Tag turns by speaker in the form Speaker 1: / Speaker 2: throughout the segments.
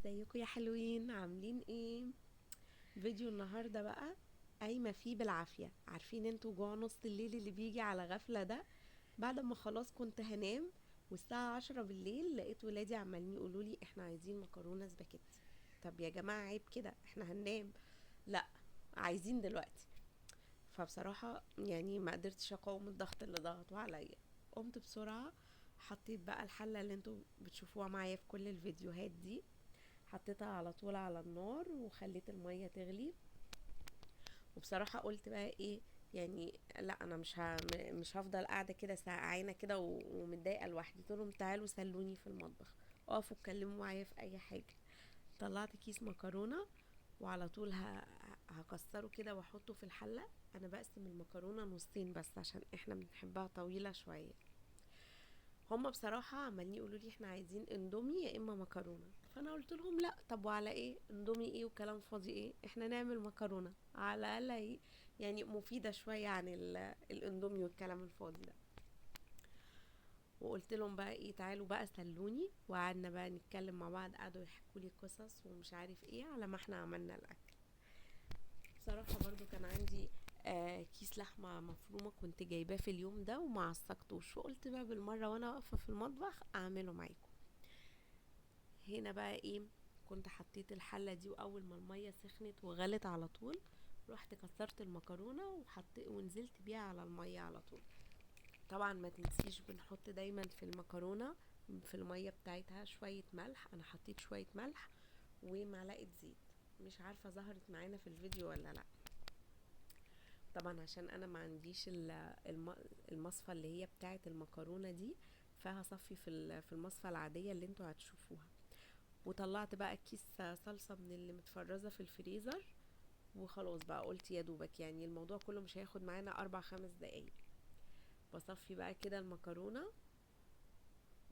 Speaker 1: ازيكم يا حلوين؟ عاملين ايه؟ فيديو النهارده بقى قايمة فيه بالعافية. عارفين انتوا جوع نص الليل اللي بيجي على غفلة ده؟ بعد ما خلاص كنت هنام والساعة 10 بالليل لقيت ولادي عمالين يقولوا لي احنا عايزين مكرونه سباكيتي. طب يا جماعة عيب كده، احنا هننام. لا عايزين دلوقتي. فبصراحة يعني ما قدرتش اقاوم الضغط اللي ضغطوا عليا. قمت بسرعة حطيت بقى الحلة اللي انتوا بتشوفوها معايا في كل الفيديوهات دي، حطيتها على طول على النار وخليت المية تغلي. وبصراحة قلت بقى ايه، يعني لا انا مش هفضل قاعدة كده سقعانة كده ومتضايقة لوحدي. قلت لهم تعالوا سلوني في المطبخ، اقفوا اتكلموا معايا في اي حاجة. طلعت كيس مكرونة وعلى طول هكسره كده واحطه في الحلة. انا بقسم المكرونة نصين بس عشان احنا بنحبها طويلة شوية. هما بصراحة عمالين يقولوا لي احنا عايزين اندومي يا اما مكرونة، فانا قلت لهم لا طب وعلى ايه اندومي ايه وكلام فاضي ايه، احنا نعمل مكرونة على الاقل هي يعني مفيدة شوية عن الاندومي والكلام الفاضي ده. وقلت لهم بقى ايه تعالوا بقى سلوني، وقعدنا بقى نتكلم مع بعض، قعدوا يحكوا لي قصص ومش عارف ايه على ما احنا عملنا الاكل. بصراحة برضو كان عندي كيس لحمة مفرومة كنت جايباه في اليوم ده وما عصقتوش، وقلت بقى بالمرة وانا واقفة في المطبخ اعمله معاكم. هنا بقى ايه كنت حطيت الحلة دي، واول ما المية سخنت وغلت على طول رحت كسرت المكرونة ونزلت بيها على المية على طول. طبعا ما تنسيش بنحط دايما في المكرونة في المية بتاعتها شوية ملح. انا حطيت شوية ملح ومعلقة زيت، مش عارفة ظهرت معانا في الفيديو ولا لا. طبعا عشان انا ما عنديش المصفى اللي هي بتاعة المكرونة دي، فهصفي في المصفى العادية اللي انتوا هتشوفوها. وطلعت بقى كيس صلصة من اللي متفرزة في الفريزر، وخلاص بقى قلت يا دوبك يعني الموضوع كله مش هياخد معانا 4-5 دقايق. بصفي بقى كده المكرونة.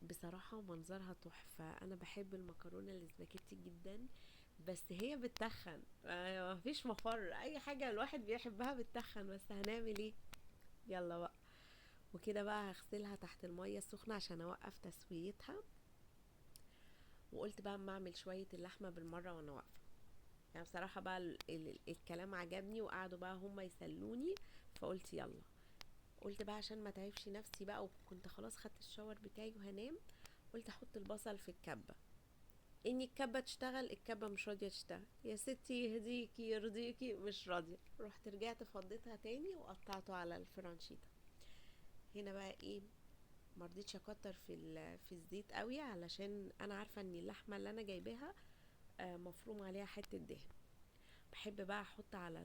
Speaker 1: بصراحة منظرها تحفة، انا بحب المكرونة الاسباجيتي جدا، بس هي بتتخن، مفيش مفر، اي حاجة الواحد بيحبها بتتخن، بس هنعمل ايه، يلا بقى. وكده بقى هغسلها تحت المية السخنة عشان اوقف تسويتها. وقلت بقى اما اعمل شوية اللحمة بالمرة وانا واقفة. بصراحة بقى الكلام عجبني وقعدوا بقى هما يسلوني، فقلت يلا. قلت بقى عشان ما تعبش نفسي بقى، وكنت خلاص خدت الشاور بتاعي وهنام، قلت احط البصل في الكبة، اني الكبة تشتغل، الكبة مش راضية تشتغل، يا ستي يهديكي يرضيكي مش راضية. رحت رجعت فضيتها تاني وقطعته على الفرانشيتا. هنا بقى ايه ما رضيتش اكتر في الزيت قوي، علشان انا عارفة ان اللحمة اللي انا جايباها، مفروم عليها حتة دهن. بحب بقى احط على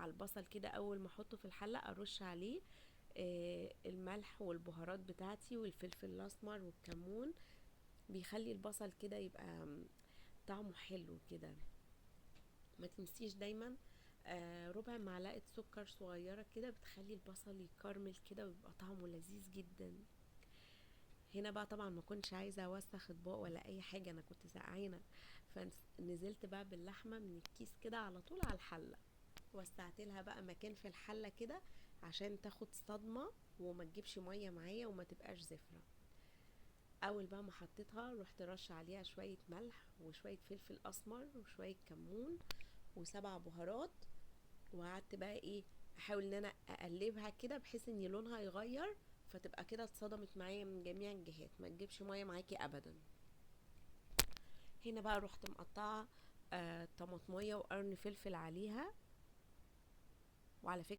Speaker 1: البصل كده اول ما احطه في الحلة ارش عليه، الملح والبهارات بتاعتي والفلفل الاسمر والكمون، بيخلي البصل كده يبقى طعمه حلو كده. ما تنسيش دايما، ربع معلقة سكر صغيرة كده، بتخلي البصل يكرمل كده ويبقى طعمه لذيذ جدا. هنا بقى طبعا ما كنتش عايزة اوسخ اطباق ولا اي حاجة، انا كنت سقعانة، فنزلت بقى باللحمة من الكيس كده على طول على الحلة، وسعت لها بقى مكان في الحلة كده عشان تاخد صدمة وما تجيبش مية معايا وما تبقاش زفرة. اول بقى ما حطيتها رحت رش عليها شوية ملح وشوية فلفل اسمر وشوية كمون و7 بهارات، وقعدت بقى ايه احاول ان انا اقلبها كده بحيث ان لونها يغير، فتبقى كده اتصدمت معايا من جميع الجهات، ما تجيبش مية معاكي ابدا. هنا بقى رحت مقطعه، طماطميه وقرن فلفل عليها. وعلى فكرة